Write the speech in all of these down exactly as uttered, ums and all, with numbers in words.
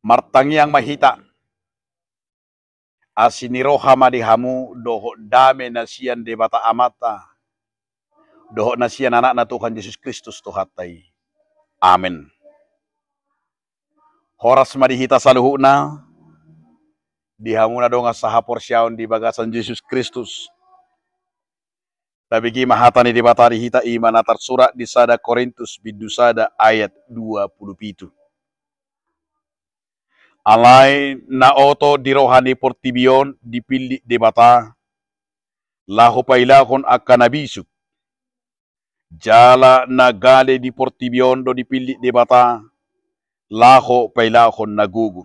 Martangiang ma hita. Asi ni roha ma di hamu dohot dame na sian Debata Amanta, dohot na sian Anakna Tuhan Jesus Kristus Tuhanta i. Amen. Horas ma di hita saluhutna, di hamu na dongan sahaporseaon di bagasan Jesus Kristus. Tabege ma hata ni Debata di hita, i ma na tarsurat di sada Korintus bindu sada ayat dua pulu pitu. Alai na oto di roha ni portibi on dipillit Debata, laho pailahon angka na bisuk. Jala na gale di portibi on do dipillit Debata, laho pailahon na gogo.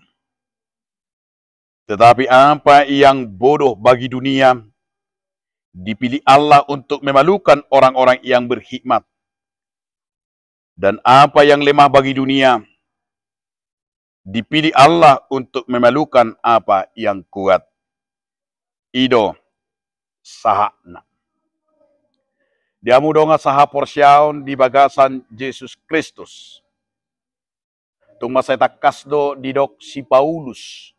Tetapi apa yang bodoh bagi dunia, dipilih Allah untuk memalukan orang-orang yang berhikmat. Dan apa yang lemah bagi dunia, dipilih Allah untuk memalukan apa yang kuat. I do sahatna. Di hamu dongan sahaporseaon di bagasan Jesus Kristus. Tung mansai tangkas do didok si Paulus,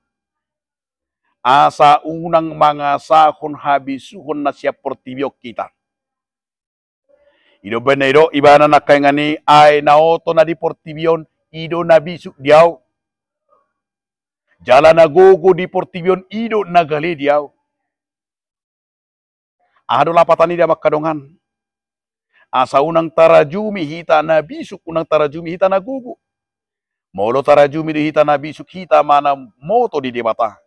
asa unang mangasahon habisuhon na sian portibi on hita. I do umbahen na didok ibana nangkaningan i, ai na oto na di portibi on, i do na bisuk di ahu. Jala na gogo di portibi on, i do na gale di ahu. Aha do lapatan i, damang angka dongan? Asa unang tarajumi hita na bisuk, unang tarajumi hita na gogo. Molo tarajumi do hita na bisuk, hita ma na boto di Debata.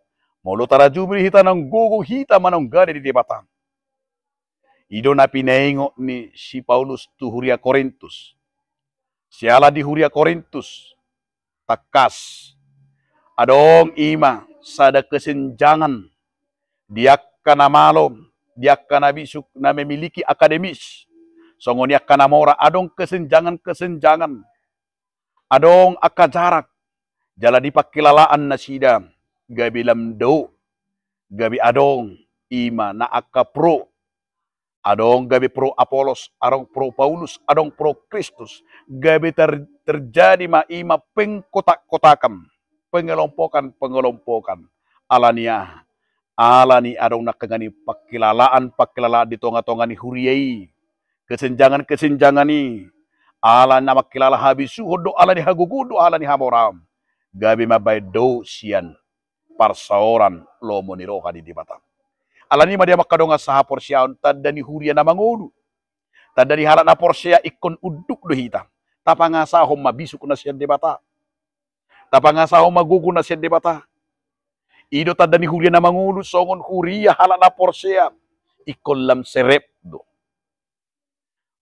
Molo tarajumi do hita na gogo, hita ma na gale di Debata. I do na pinaingot ni si Paulus tu huria Korintus. Siala di huria Korintus, tangkas adong i ma sada kesenjangan di angka na malo, di angka na bisuk na memiliki akademis, songon i angka na mora, adong kesenjangan-kesenjangan, adong angka jarak, jala di pangkilalaan nasida gabe lam dao, gabe adong i ma na angka pro, adong gabe pro Apolos, adong pro Paulus, adong pro Kristus, gabe ter-, terjadi ma i ma pengkotak-kotakan, pengelompokan-pengelompokan. Ala ni aha? Ala ni adong nangkaningan i pangkilalaan-pangkilalaan di tonga-tonga ni huria i, kesenjangan-kesenjangan i, ala na mangkilala habisuhon do, ala ni hagogoon do, ala ni hamoraon, gabe mambahen dao sian parsaoran lomo ni roha ni Debata. Ala ni i ma, damang angka dongan sahaporseaon, tanda ni huria na mangolu, tanda ni halak na porsea ingkon unduk do hita. Tapangasahon ma bisuk na sian Debata. Tapangasahon ma gogo na sian Debata. I do tanda ni huria na mangolu, songon huria halak na porsea, ingkon lam serep do.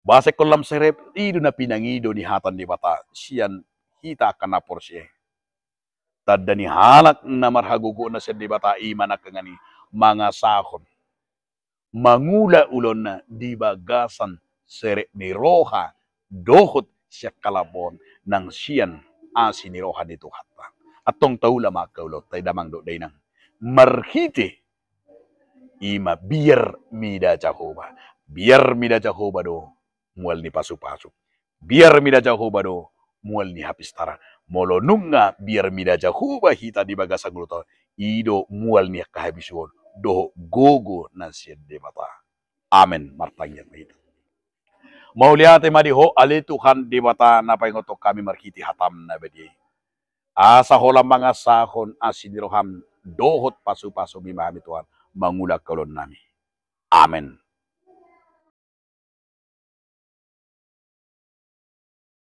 Boasa ingkon lam serep? I do na pinangido ni hata ni Debata sian hita angka na porsea. Tanda ni halak na marhagogoon na sian Debata i ma nangkaningan i mangasahon, mangula ulaonna di bagasan serep ni roha dohot siangkalambon nang sian asi ni roha ni Tuhanta. Antong taula ma angka ulaonta i, damang dohot dainang, marhite i ma biar mida Jahowa. Biar mida Jahowa do mual ni pasupasu. Biar mida Jahowa do mual ni hapistaran. Molo nunga biar mida Jahowa hita di bagasan ngolunta, i do mual ni angka habisuhon dohot gogo na sian Debata. Amen. Martangiang ma hita. Mauliate ma di Ho ale Tuhan Debata na paingothon hami marhite hataM na badia i. Asa holan mangasahon asi ni rohaM dohot pasupasuMi ma hami Tuhan, mangula angka ulaonnami. Amen.